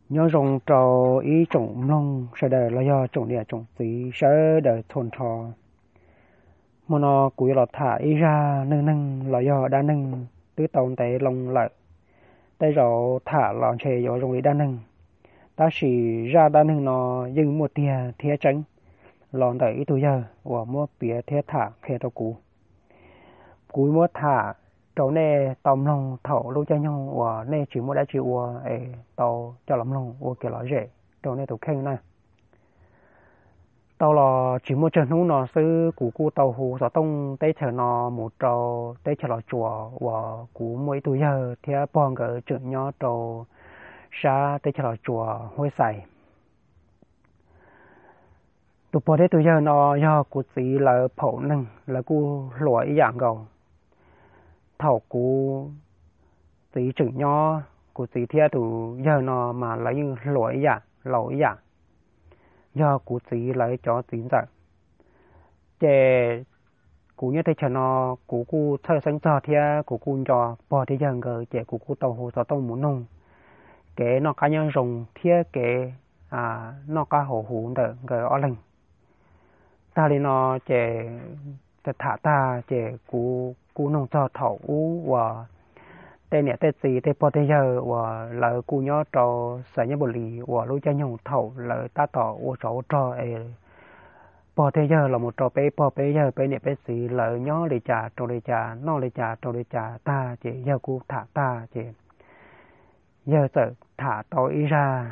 Nyob zoo rau ib tsoom mloog sawv daws los yog tsoom niam tsoom txiv sawv daws txhua nrho. Hmo no kuv yuav los tham ib zaj neej neeg los yog dab neeg twb tau ntev loo lawm. Tej zaum tham los ntshe yuav zoo li dab neeg, tab sis zaj dab neeg no yeej muaj tiag thiab tseeb, los ntawm ib tug yawg uas muab piav thiab tham qhia rau kuv. Kuv muab tham rau nej tau mloog thaum lub caij nyoog uas nej tsis muaj dab tsi ua es tau coj los mloog ua kev lom zem rau nej tus kheej na. Tau los tsis muaj tsawg hnub no xwb kuv kuj tau hu xov tooj teb chaws no mus rau teb chaws Los Tsuas uas kuv muaj ib tug yawg thiab pog nkawd tseem nyob rau sab teb chaws Los Tsuas Huab Xais. Tus pog thiab tus yawg no yog kuv txiv lawv phaum neeg, lawv kuj hluas ib yam nkaus. Thaum kuv txiv tseem nyob, kuv txiv thiab tus yawg no mas lawv yeej hluas ib yam, laus ib yam, yog kuv txiv lawv cov txiv ntxawm. Ces kuv nyob teb chaws no, kuv kuj txhawj xeeb txog thiab kuv kuj nco pog thiab yawg nkawd, ces kuv kuj tau hu xov tooj mus noog kev noj qab nyob zoo thiab kev noj qab haus huv ntawm nkawd ob leeg. Tag li no ces tham tag ces kuv kuj noog txog thaum ub uas tej niam tej txiv tej pog tej yawg uas lawv kuj nyob rau Xais Nyab Npum Lis uas lub caij nyoog thaum lawv tab tom ua tsov ua rog es pog thiab yawg los mus rau peb pog peb yawg peb niam peb txiv lawv nyob li cas rau li cas noj li cas rau li cas tag ces yawg kuj tham tag ces yawg txawm tham tau ib zaj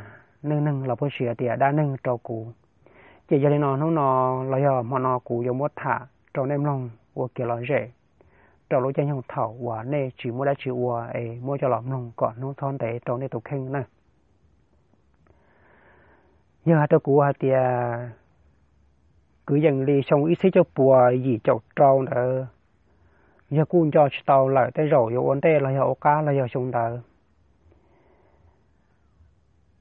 neej neeg los puab siv tias dab neeg rau kuv. Ces yog li no hnub no los yog hmo no kuv yuav muab tham rau nej mloog ua kev lom zem rau lub caij nyoog thaum uas nej tsis muaj dab tsi ua es muab coj los mloog kom hnub txhob ntev rau nej tus kheej na. Yawg hais rau kuv hais tias kwv yees li xyoo ib txhiab cuaj puas yim caum rau ntawd, yawg kuj nco tsis tau lawm tej zaum yuav ua ntej los yog ua qab los yog xyoo ntawd.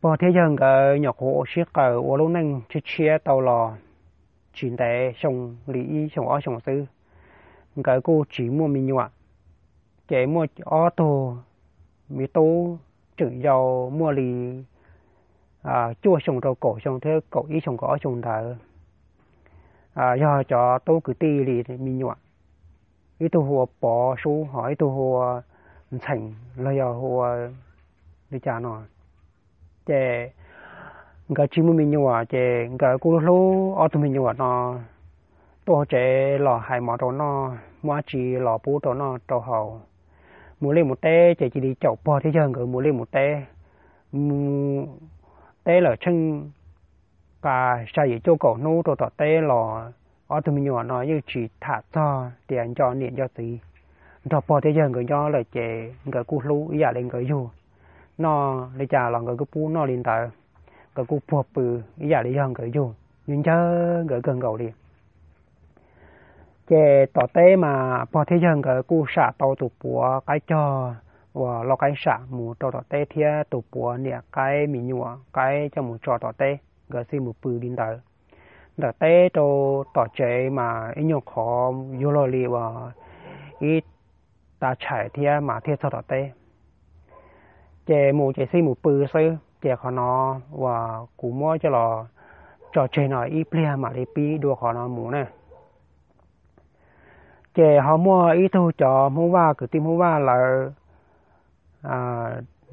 Pog thiab yawg nkawd nyuam qhuav ua sib qaws ua lub neej tshiab tshiab tau los tsis ntev, xyoo li ib xyoo ob xyoo xwb, nkawd kuj tsis muaj me nyuam. Ces muaj ob tug me tub tseem yau muaj li cuaj xyoo rau kaum xyoo thiab kaum ib xyoo kaum ob xyoo ntawd, yog cov tub kwv tij li me nyuam, ib tug hu ua Pov Sub ho ib tug hu ua Ntxheem los yog hu ua li cas no. Ces nkawd tsis muaj me nyuam ces nkawd kuj hlub ob tug me nyuam no, tuaj hauv tsev los hais mov rau noj, muaj dab tsi los pub rau noj rau haus. Mus liaj mus teb ces cia li caum pog thiab yawg nkawd mus liaj mus teb, mus teb lawm tsheej pas xya yim cuaj kaum hnub rau tom teb los ob tug me nyuam no yeej tsis tham txog tias nco niam nco txiv, nrog pog thiab yawg nkawd nyob lawm ces nkawd kuj hlub ib yam li nkawd yug, noj li cas los nkawd kuj pub noj li ntawd, nkawd kuj puag pw ib yam li yog nkawd yug, nyob ncawg nkawd kawg nkaus li. Ces tom teb mas pog thiab yawg nkawd kuj sam tau tus puav qaib cog uas lau qaib sam mus rau tom teb thiab tus puav niam qaib me nyuam qaib coj mus tso tom teb, nkawd xij mus pw li ntawd. Ntawm teb rau tom tsev mas ib nyuag qhov yuav luag li uas ib tav tshais thiab mas thiaj txog tom teb. Ces mus ces xij mus pw xwb, ces qhov no uas kuv muab coj los tso tseg no ib pliag mam li pib dua qhov no mus na. Ces ho muaj ib tug cov Hmoob Vaj, kwv tij Hmoob Vaj lawv,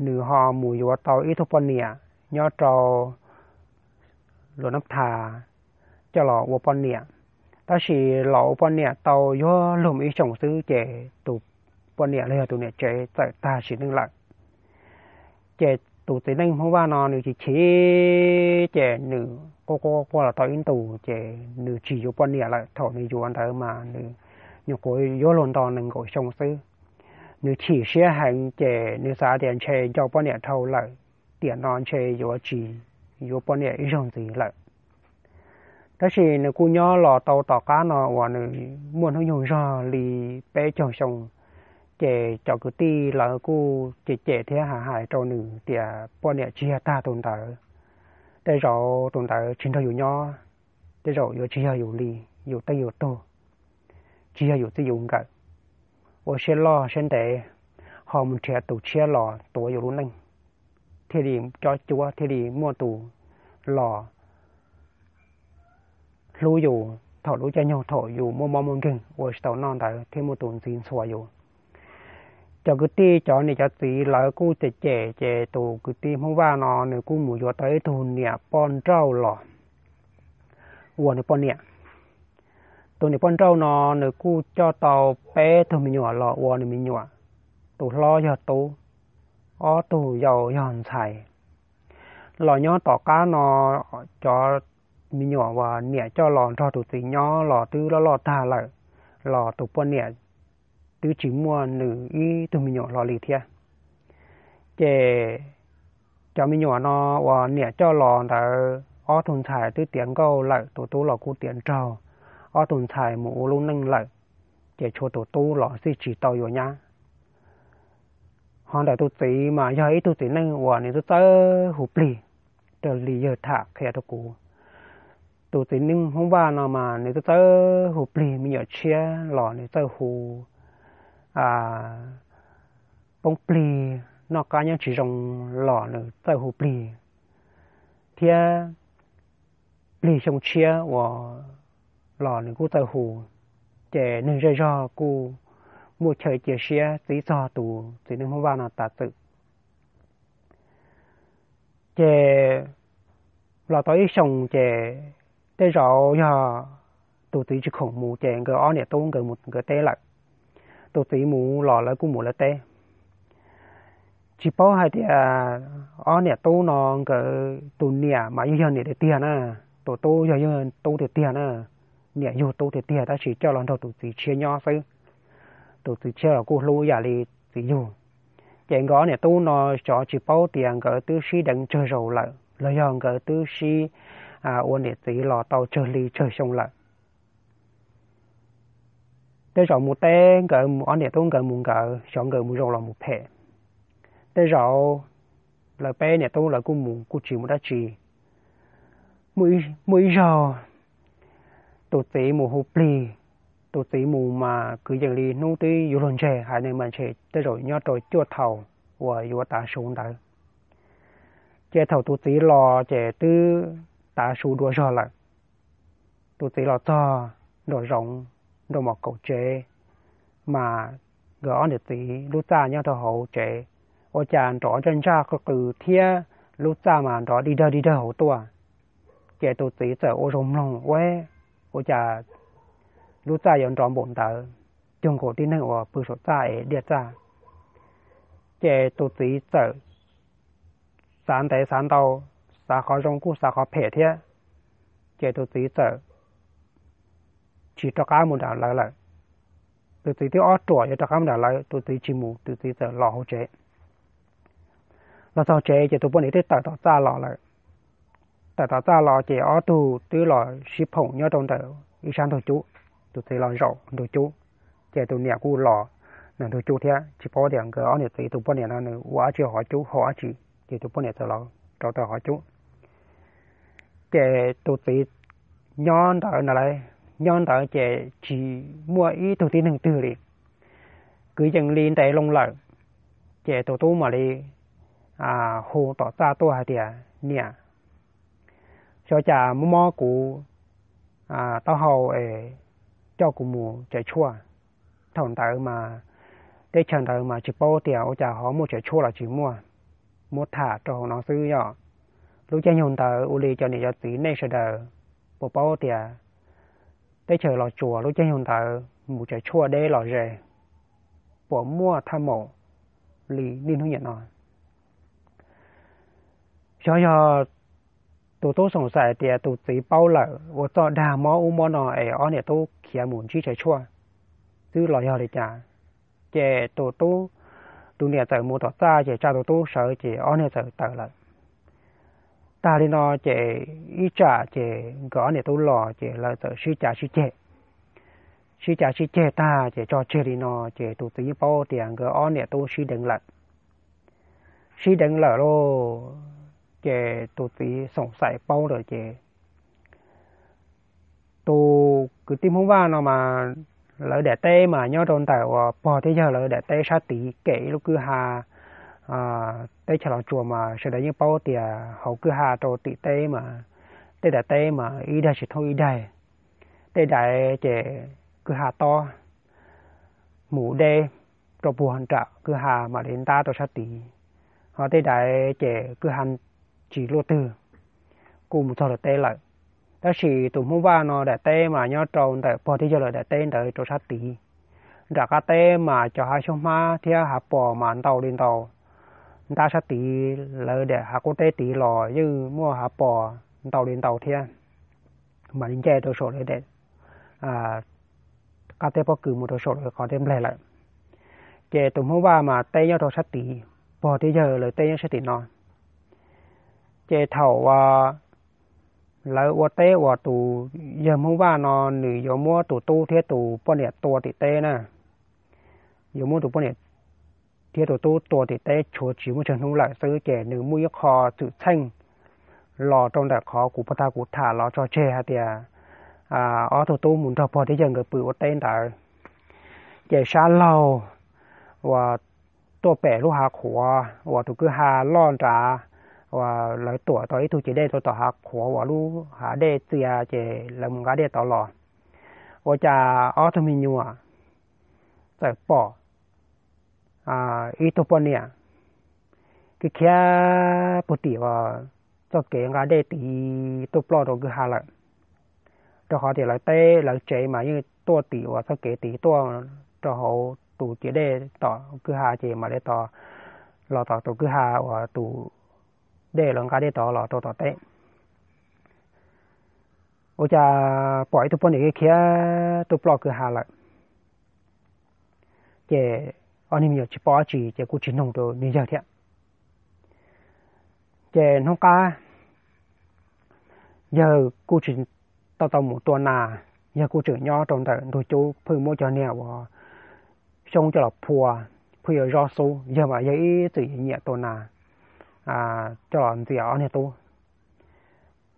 nws ho mus yuav tau ib tug poj niam nyob rau Luam Nab Thas coj los ua poj niam. Tab sis los ua poj niam tau yuav luag ib xyoos xwb ces tus poj niam los yog tus niam tsev txawm tag sim neej lawm. Ces tus txiv neej Hmoob Vaj no nws chim chim, ces nws quaj quaj quaj los tau ib ntus ces nws tsis yuav poj niam lawm. Thaum nws yuav ntawd mas nws nyuam qhuav yuav luag nto nees nkaum xyoo xwb. Nws chim siab heev ces nws xav tias ntshe nco poj niam dhau lawm, tiam no ntshe yuav tsis yuav poj niam ib zaug ntxiv lawm. Tab sis nws kuj nyob los tau tom qab no uas nws muaj hnub nyoog zog li peb caug xyoo, ces cov kwv tij lawv kuj cem cem thiab hais hais rau nws tias poj niam tsis yog tag tus ntawd, tej zaum tus ntawd tsis nrog yus nyob, tej zaum yuav tsis yog yus li, yus tej yus tug, tsis yog yus txij yus nkawm, ua siab loj siab ntev, ho mus nrhiav tus tshiab los tuav yus lub neej. thiaj li cob cuab thiaj li muaj tus los hlub yus thaum lub caij nyoog thaum yus muaj mob muaj nkeeg ua tsis tau noj ntawd thiaj muaj tus ntxiv ntxhua yus. Cov kwv tij cov niam cov txiv lawv kuj cem cem ces tus kwv tij Hmoob Vaj no nws kuj mus yuav tau ib tug niam poj nrauj los ua nws poj niam. Tus niam poj nrauj no nws kuj coj tau peb tug me nyuam los ua nws me nyuam. Tus hlob yog tub, ob tug yau yog ntxhais. Los nyob tom qab no cov me nyuam uas niam coj los nrog tus txiv nyob los twb loj loj tag lawm, los tus poj niam twb tsis muaj nws ib tug me nyuam hlo li thiab. Ces cov me nyuam no uas niam coj los ntawd ob tug ntxhais twb tiav nkauj lawm, tus tub los kuj tiav nraug, ob tug ntxhais mus ua lub neej lawm, ces tshuav tus tub los xij tsis tau yuav nyab. Ho ntawm tus txiv mas yog ib tug txiv neej uas nws txawj txawj hu plig, raws li yawg tham qhia rau kuv. Tus txiv neej Hmoob Vaj no mas nws txawj txawj hu plig, me nyuam tshiab los nws txawj hu, poob plig, noj qab nyob tsis zoo los nws txawj hu plig, thiab plig xyoo tshiab uas los nws kuj txawj hu. Ces neeg zej zog kuj muaj chaw cia siab txib txog tus txiv neej Hmoob Vaj no tas txwm. Ces los tau ib xyoos ces tej zaum yog tus txiv tsis khoom mus ces nkawd ob niam tub nkawd mus nkawd teb lawm. Tus txiv mus los lawv kuj mus lawv teb. Tsis paub hais tias ob niam tub no nkawd tus niam mas yeej yog niam tiag tiag na, tus tub yog yog tub tiag tiag na, niam yug tub tiag tiag tab sis coj los nrog tus txiv tshiab nyob xwb. Tus txiv tshiab los kuj hlub ib yam li txiv yug. Ces nkawd ob niam tub no xyov tsis paub tias nkawd twb sib deev tsawg zaus lawm los yog nkawd twb sib ua niam txiv los tau tsawg hli tsawg xyoo lawm. Tej zaum mus teb nkawd ob niam tub nkawd mus nkawd, xyov nkawd mus zoo los mus phem. Tej zaum lawv peb niam tub lawv kuj mus kuj tsis mus dab tsi. Muaj ib zaug tus txiv mus hu plig, tus txiv mus mas kwv yees li hnub twb yuav luag ntseg, haiv neeg mas ntshe tej zaum nyob rau cuaj thaum uas yuav tav su ntawd. Ces thaum tus txiv los ces twb tav su dua zog lawm. Tus txiv los txog nraum zoov, nraum mom kaum tsev, mas nkawd ob niam txiv lub txaj nyob rau hauv tsev, ua cas nrov ntsaj ntsaj qw qw thiab lub txaj mas nrov dig dawg dig dawg hauv tuaj. Ces tus txiv txawm ua zoo mloog, ua, ua cas lub txaj yuav nrov npaum ntawd, cuag nkaus tib neeg uas pw saum txaj es diaj txaj. Ces tus txiv txawm xav ntev xav ntau, xav qhov zoo kuj xav qhov phem thiab. Ces tus txiv txawm tsis rov qab mus nram lawv lawm. Tus txiv twb ob ruam yuav rov qab mus nram lawv, tus txiv tsis mus, tus txiv txawm los hauv tsev. Los txog tsev ces tus poj niam twb tawm tom txaj los lawm. Tawm tom txaj los ces ob tug twb los sib phoom nyob rau ntawm ib sab ntug cub. Tus txiv los zaum ntug cub, ces tus niam kuj los ntawm ntug cub thiab. Tsis paub tias nkawd ob niam txiv tus poj niam no nws ua dab tsi hauv cub, haus dab tsi, ces tus poj niam txawm los rau tau hauv cub. Ces tus txiv nyob ntawd na, nyob ntawd ces tsis muaj ib tug tib neeg twg li, kwv yees li ntev loo lawm. Ces tus tub mam li hu tom txaj tuaj hais tias, Niam, xyov cas mob mob kuv taub hau es coj kuv mus tsev tshuaj. Thaum ntawd mas teb chaws ntawd mas tsis paub tias ua cas ho muaj tsev tshuaj los tsis muaj. Muab tham rau hauv no xwb yom. Lub caij nyoog ntawd ua li cov niam cov txiv nej sawv daws puas paub tias teb chaws Los Tsuas lub caij nyoog ntawd mus tsev tshuaj deb los ze, puas muaj thaj maum li niaj hnub niam no? Xyov yog tus tub xoom xaim tias tus txiv paub lawm ua txoj dag mob ub mob no es ob niam tub khiav mus ntsib tsev tshuaj xwb los yog li cas. Ces tus tub, tus niam txawm mus tom txaj ces tsa tus tub sawv ces ob niag txawm tawm lawm. Tag li no ces ib tsam ces nkawd ob niam tub los ces lawv txawm sib cav sib ceg. Sib cav sib ceg tag ces tso tseg li no ces tus txiv yeej paub tias nkawd ob niam tub sib deev lawm. Sib deev lawm lauj, ces tus txiv xoom xaim paub lawm ces tus kwv tij Hmoob Vaj no mas lawv daim teb mas nyob rau ntawm uas pog thiab yawg lawv daim teb sab tid kem ib lub kwj ha teb chaws Los Tsuas mas sawv daws yeej paub tias hauv kwj ha rau tim teb mas tej daim teb mas ib daim tsis thooj ib daim. Tej daim ces kwj ha tob mus deb rau puag nram kwj ha mam li ntab rau sab tid, ho tej daim ces kwj ha tsis luaj twg kuj mus txog lawv teb lawm. Tab sis tus Hmoob Vaj no daim teb mas nyob rau ntawm pog thiab yawg lawv daim teb ntawd rau sab tid. Nram qab teb mas cov hav xyoob hmab thiab hav pos mas ntau li ntau. Ntab sab tid lawv daim hav qub teb tid los yeej muaj hav pos ntau li ntau thiab, mam li nce rau saum lawv daim qab teb pob kws mus rau saum lawv qhov teb npleg lawm. Ces tus Hmoob Vaj mas teb nyob rau sab tid, pog thiab yawg lawv teb nyob sab tim no. Ces thaum lawv ua teb uas tus yawg Hmoob Vaj no nws yuav muab tus tub thiab tus poj niam tua tim teb na, yuav muab tus poj niam thiab tus tub tua tim teb tshuav tsis muaj tsawg hnub lawm xwb, ces nws muaj ib qho xwm txheej los rau ntawm qhov kuv pog tag kuv tham los tso tseg hais tias ob tug tub mus nrog pog thiab yawg nkawd pw ua teb ntawd. Ces sab laug uas tuaj pem lub hav qhuav uas tus kwj ha loj nrad, uas lawv tuam tau ib tug ciav dej rau tom hav qhuav uas lub hav dej txia ces lawv mus nqa dej tod los. Ua cas ob tug me nyuam txawm pom ib tug poj niam khiav khiav puag tim uas txoj kev nqa dej tid tuaj ploj rau kwj ha lawm. Rau qhov tias lawv teb lawv tsev mas yeej tuaj tim uas txoj kev tid tuaj rau hauv tus ciav dej tom kwj ha ces mam li tos los tom tus kwj ha uas tus dej lawv nqa dej tod los rau tom teb. Ua cas pom ib tug poj niam khiav khiav tuaj ploj kwj ha lawm. Ces ob niag me nyuam tsis paub dab tsi ces kuj tsis nug rau nws yawg thiab. Ces hnub qab yawg kuj tsis tau tau mus tua nas, yawg kuj tseem nyob rau ntawm ntug cub pheej muab cov niag uas xyoob coj los phua, pheej yuav zob xub, yawg mas yawg ib txwm nyiam tua nas coj los ntxias ob niag tub.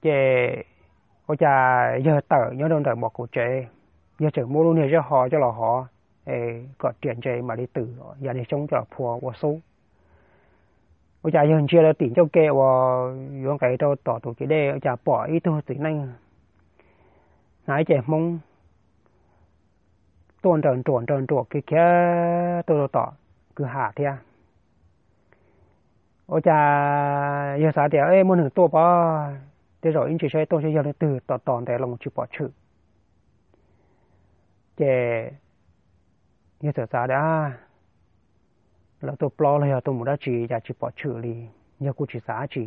Ces ua cas yawg tawm nyob rau ntawm mom kaum tsev, yawg tseem muab lub niag zeb ho coj los hov es kom riam ntse mam li twm yam niag xyoob coj los phua ua xub. Ua cas yawg ntsia rau tim ncauj ke uas yuav nqes rau tom tus ciav dej ua cas pom ib tug txiv neej hnav ib ce hmoob tuaj nraws nruam nraws nruam khiav khiav tuaj rau tom kwj ha thiab. Ua cas yawg xav tias muaj neeg tuaj pov, tej zaum ib ntsis saib tuaj saib yog leej twg tos tos ntev loo tsis pom tshwm. Ces yawg txawm xav tias lawv tuaj plob los yog tuaj mus dab tsi cas tsis pom tshwm li, yawg kuj tsis xav dab tsi.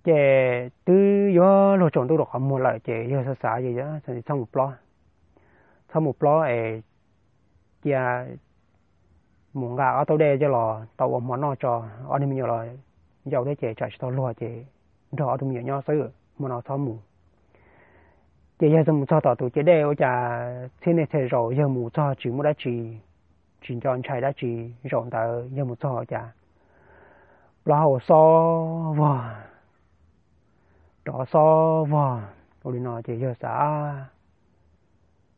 Ces twb yuav luag tsaus ntuj rau qhov muag lawm ces yawg xav xav es txhob mus plob, txhob mus plob es cia mus nqa ob taub dej coj los tau ua hmo noj tso, ob niag me nyuam los yau thiab ces tsam tsis tau luag ces nrog ob tug me nyuam nyob xwb, hmo no txhob mus. Ces yawg txawm mus txog tom tus ciav dej ua cas txhiab niaj txhia zaus yawg mus txog tsis muaj dab tsi, tsis nco ntshai dab tsi. Zaum ntawd yawg mus txog ua cas plaub hau xob vog, rov xob vog ua li no ces yawg xav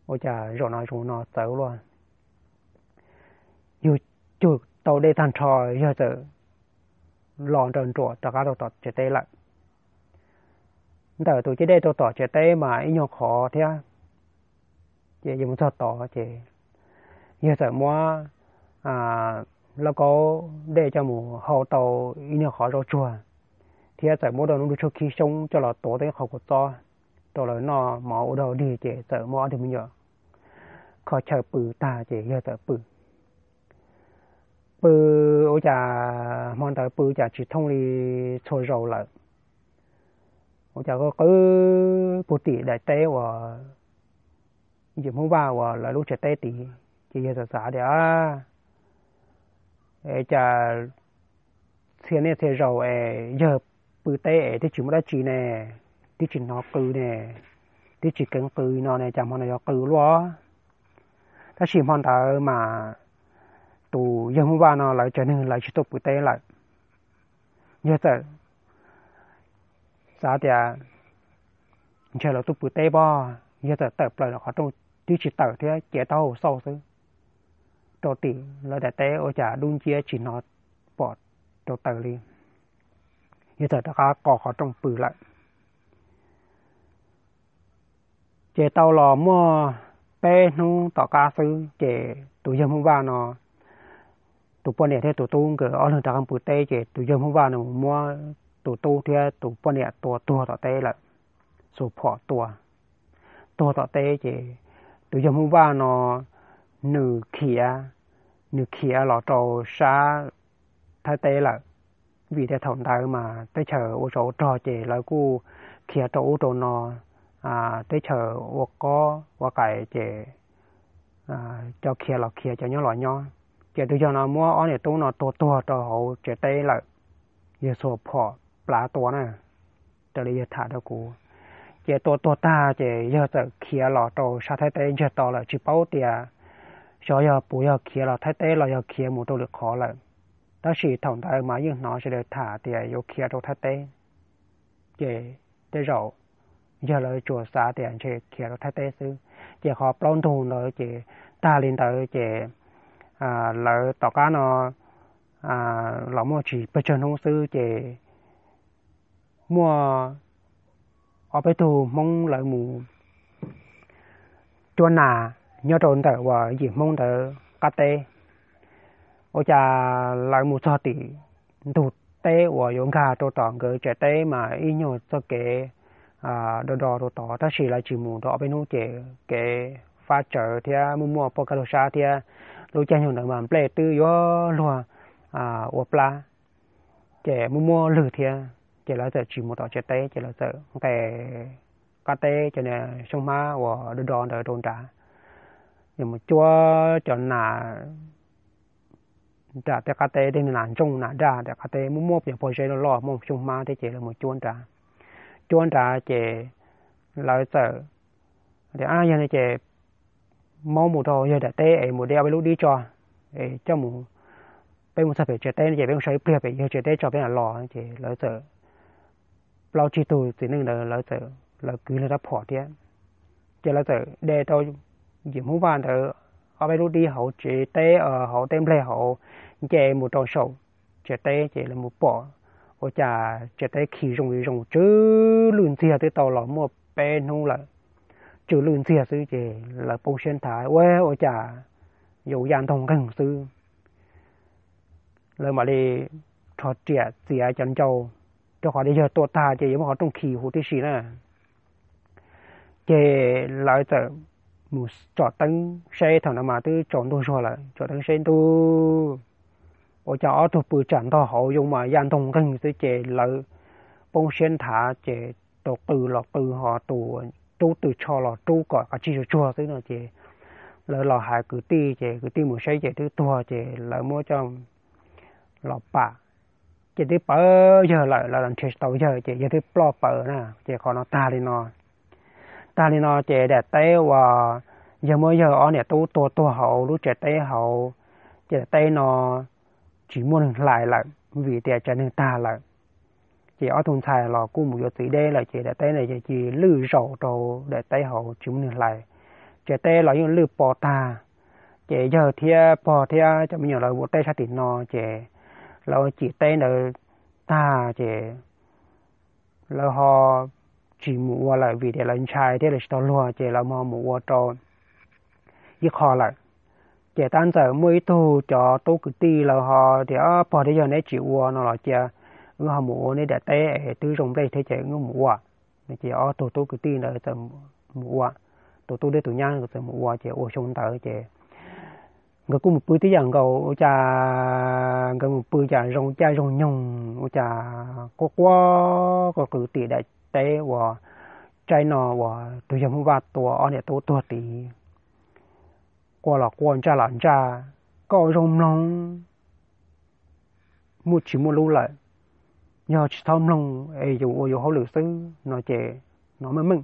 ua cas zaum no zoo no txawv luaj. Yug cug tau dej tag nrho, yawg txawm los nraws nruam rov qab rau tom tsev teb lawm. Ntawm tus ciav dej rau tom tsev teb mas ib nyuag qhov thiab. Ces yawg mus txog tod ces yawg txawm muab lauj kaub dej coj mus hau tau ib nyuag qhov zaub tsuag, thiab txawm muab rau lub tshuab khib xyoob coj los tuav tau ib qho kua txob rau lawv noj mov ua dog dig ces txawm muab ob tug me nyuam kho chaw pw tag ces yawg txawm pw. Pw ua cas hmo ntawd pw cas tsis thooj li txhua zaus lawm. Ua cas qw qw puag tim daim teb uas yim Hmoob Vaj uas lawv lub tsev teb tid ces yawg xav xav tias cas txhia niaj txhia zaus es yawg pw teb es twb tsis muaj dab tsi ne, twb tsis hnov qw ne, twb tsis keev qw no ne cas hmo no yuav qw luaj. Tab sis hmo ntawd mas tus yawg Hmoob Vaj no lawv tsev neeg lawv tsis tuaj pw teb lawm. Yawg txawm xav tias ntshe lawv tuaj pw teb pob, yawg txawm tawm plaws los qhov rooj, twb tsis tawm thiab, cev taub hau xauj xwb. rau tim lawv daim teb ua cas dub nciab tsis hnov pom rau taws li. Yawg txawm rov qab qos qhov rooj pw lawm. Ces tau los muaj peb hnub tom qab xwb ces tus yawg Hmoob Vaj no, tus poj niam thiab tus tub nkawd ob leeg rov qab pw teb ces tus yawg Hmoob Vaj no mus muab tus tub thiab tus poj niam tua tuag tom teb lawm. Xuas phom tua tuag tom teb ces tus yawg Hmoob Vaj no nws khiav, nws khiav los rau sab Thaib teb lawm, vim tias thaum ntawd mas teb chaws ua tsov ua rog ces lawv kuj khiav rau ub rau no, teb chaws ua qoob ua qais ces cov khiav los khiav, cov nyob los nyob. Ces tus yawg no muab ob niam tub no tua tuag rau hauv tsev teb lawm, yawg xuas phom plav tua na, raws li yawg tham rau kuv. Ces tua tuag tag ces yawg txawm khiav los rau sab Thaib teb ntsiag to lawm, tsis paub tias xyov yog puas yog khiav los Thaib teb los yog khiav mus rau lwm qhov lawm. Tab sis thaum ntawd mas yeej hnov sawv daws tham tias yuav khiav rau Thaib teb, ces tej zaum yawg lawv tsuas xav tias ntshe khiav rau Thaib teb xwb. Ces qhov plaub ntug ntawd ces tag li ntawd ces lawv tom qab no los muaj tsis pes tsawg hnub xwb ces muaj ob peb tug Hmoob lawv mus cuab nas nyob rau ntawm uas yim Hmoob ntawd qab teb. Ua cas lawv mus txog tim ntug teb uas yuav nkag rau tom nkawd tsev teb mas ib nyuag txoj kev do do rau tod, tab sis lawv tsis mus rau ob peb hnub ces kev fab tsawv thiab muaj muaj poj kab lug sab thiab lub caij nyoog ntawd mas nplej twb yuav luag ua plab, ces muaj muaj lwg thiab, ces lawv txawm tsis mus tom tsev teb, ces lawv txawm nqes qab teb cov xyoob hmab uas do do ntawd rau nrad, mus cuab cov nas nram tej qab teb, tej nas ntsooj nas daj nram qab teb, muaj muaj cov pob zeb loj loj muaj xyoob hmab thiab, ces lawv mus cuab nrad. Cuab nrad ces lawv txawm tias, yog no ces muab mus rau yawg daim teb es mus de ob peb lub dib tso, es coj mus, peb mus txog pem tsev teb no ces peb mus so ib pliag pem yawg tsev teb tso peb mam los. Ces lawv txawm, plaub tsib tug txiv neej ntawd lawv txawm, lawv kwv lawv rab phom thiab, ces lawv txawm de rau yim Hmoob Vaj ntawd ob peb lub dib hauv tsev teb, hauv tej nplej hauv, nce mus rau saum tsev teb ces lawv mus pom ua cas tsev teb khi zoo li zoo tsw lwj ntxiag, twb tau los muaj peb hnub lawm, tsw lwj ntxiag xwb. Ces lawv poob siab nthav, ua, ua cas yuav ya ntoog nqeeg xwb. Lawv mam li rho riam txiav cov ncau, rau qhov tias yawg tua tag ces yuav muaj qhov rooj khi huv tib si na. Ces lawv txawm mus tsom teeb seb, thaum ntawd mas twb tsaus ntuj zuag lawm, tsom teeb seb ntuj, ua cas ob tug pw tsam ntog hauv zoo mas ya ntoog nqeeg xwb. Ces lawv poob siab nthav ces tus qw los qw ho tus rub tw tsho los rub kom qab tsig tsuag tsuag xwb no. Ces lawv los hais kwv tij, ces kwv tij mus saib ces twb tuag, ces lawv muab coj los pam, ces twb pawv yawg lawm, lawv los nrhiav tsis tau yawg ces yawg twb ploj pawv na. Ces qhov no tag li no. Tag li no ces daim teb uas yawg muab yawg ob niam tub tua tuag hauv lub tsev teb hauv, ces daim teb no tsis muaj neeg hlais lawm vim tias tsev neeg tag lawm. Ces ob tug ntxhais los kuj mus yuav txiv deb lawm, ces daim teb no ces cia li lwj zaus rau daim teb hauv tsis muaj neeg hlais. Tsev teb los yeej lwj po tag. Ces yawg thiab pog thiab cov me nyuam lawv ua teb sab tim no, ces lawv cim teb ntawd tag ces lawv ho tsis mus ua lawm vim tias lawv ntshai thiab lawv tsis tau luag, ces lawv ho mus ua rau ib qho lawm. Ces tab ntxawm muaj ib tug cov tub kwv tij lawv ho tias, pog thiab yawg, neb tsis ua no los cia wb ho mus ua neb daim teb es twb zoo nplej thiab ces wb mus ua. Ces ob tug tub kwv tij ntawd txawm mus ua, tus tub thiab tus nyab txawm mus ua, ces ua xyoo ntawd ces nkawd kuj mus pw tib yam nkaus, ua cas nkawd mus pw cas zoo caij zoo nyoog, ua cas quaj quaj qw qw tim daim teb uas tsaib no uas tus yawg Hmoob Vaj tua ob niam tub tuag tid. Quaj los quaj, ntsaj los ntsaj, koj zoo mloog, muaj tsis muaj lub lawm, yog tsis txhob mloog es yus ua yus hauj lwm xwb no ces hnov meej meej.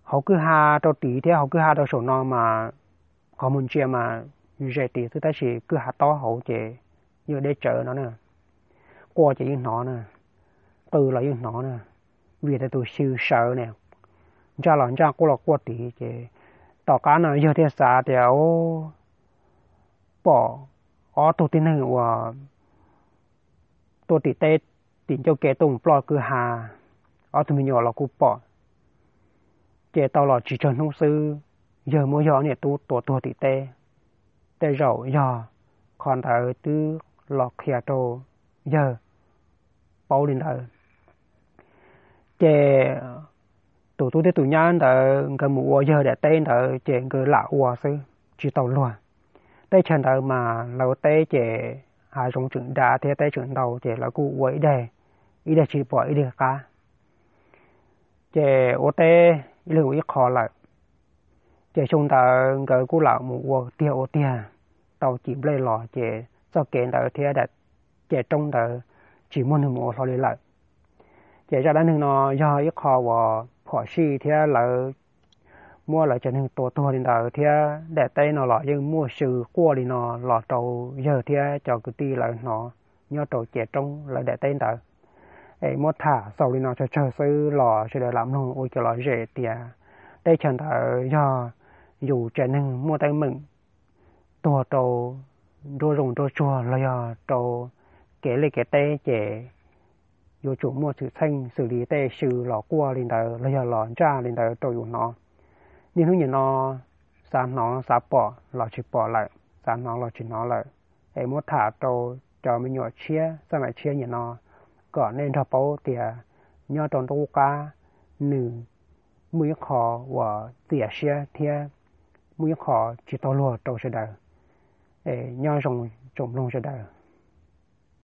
Hauv kwj ha rau tid thiab hauv kwj ha rau saum no mas qhov muag ntsia mas ze tid xwb, tab sis kwj ha tob hauv ces yeej deb tsawv no na. Quaj ces yeej hnov na, qw los yeej hnov na, vim tias tus xyw sawv ne, ntsaj los ntsaj, quaj los quaj tid ces tom qab no yawg thiaj xav tias, o, pom ob tug tib neeg uas tuaj tim teb, tim ncauj ke tuaj mus ploj kwj ha, ob tug me nyuam los kuj pom, ces tau los tsis tsawg hnub xwb, yawg muab yog niam tub tua tuag tim teb. Tej zaum yog qhov ntawd twb los qhia rau yawg paub li ntawd. Ces tus tub thiab tus nyab ntawd nkawd mus ua yawg daim teb ntawd ces nkawd lam ua xwb tsis tau luag. Teb chaws ntawd mas lawv teb ces hav zoov tseem dav thiab teb tseem ntau ces lawv kuj ua ib daim, ib daim tsis pom ib daim qab, ces ua teb ib leeg ua ib qho lawm. Ces xyoo ntawd nkawd kuj lam mus ua tiag ua tiag, tau cim nplej los ces txoj kev ntawd thiab daim ces roob ntawd tsis muaj neeg mus ua hlo li lawm. Ces zaj dab neeg no yog ib qho uas phom sij thiab lawv muab lawv tsev neeg tua tuag li ntawd thiab daim teb no los yeej muaj sw quaj li no los rau yawg thiab cov kwv tij lawv hnov nyob rau ces roob lawv daim teb ntawd. Es muab tham xaus li no tsawg tsawg xwb los sawv daws lam mloog ua kev lom zem tias teb chaws ntawd yog yus tsev neeg muaj teeb meem tuag rau nruab zoov nruab tsuag los yog rau kev liaj kev teb ces yuav tsum muaj xwm txheej xws li tej sw los quaj li ntawd los yog los ntsaj li ntawd rau yus hnov. Niaj hnub nim no xav hnov xav pom los tsis pom lawm, xav hnov los tsis hnov lawm. Es muab tham rau cov me nyuam tshiab xeeb ntxwv tshiab nim no kom nej nrog paub tias nyob rau nruab qub qab nws muaj ib qho uas txias siab thiab muaj ib qho tsis tau luag rau sawv daws. Es nyob zoo tsoom mloog sawv daws.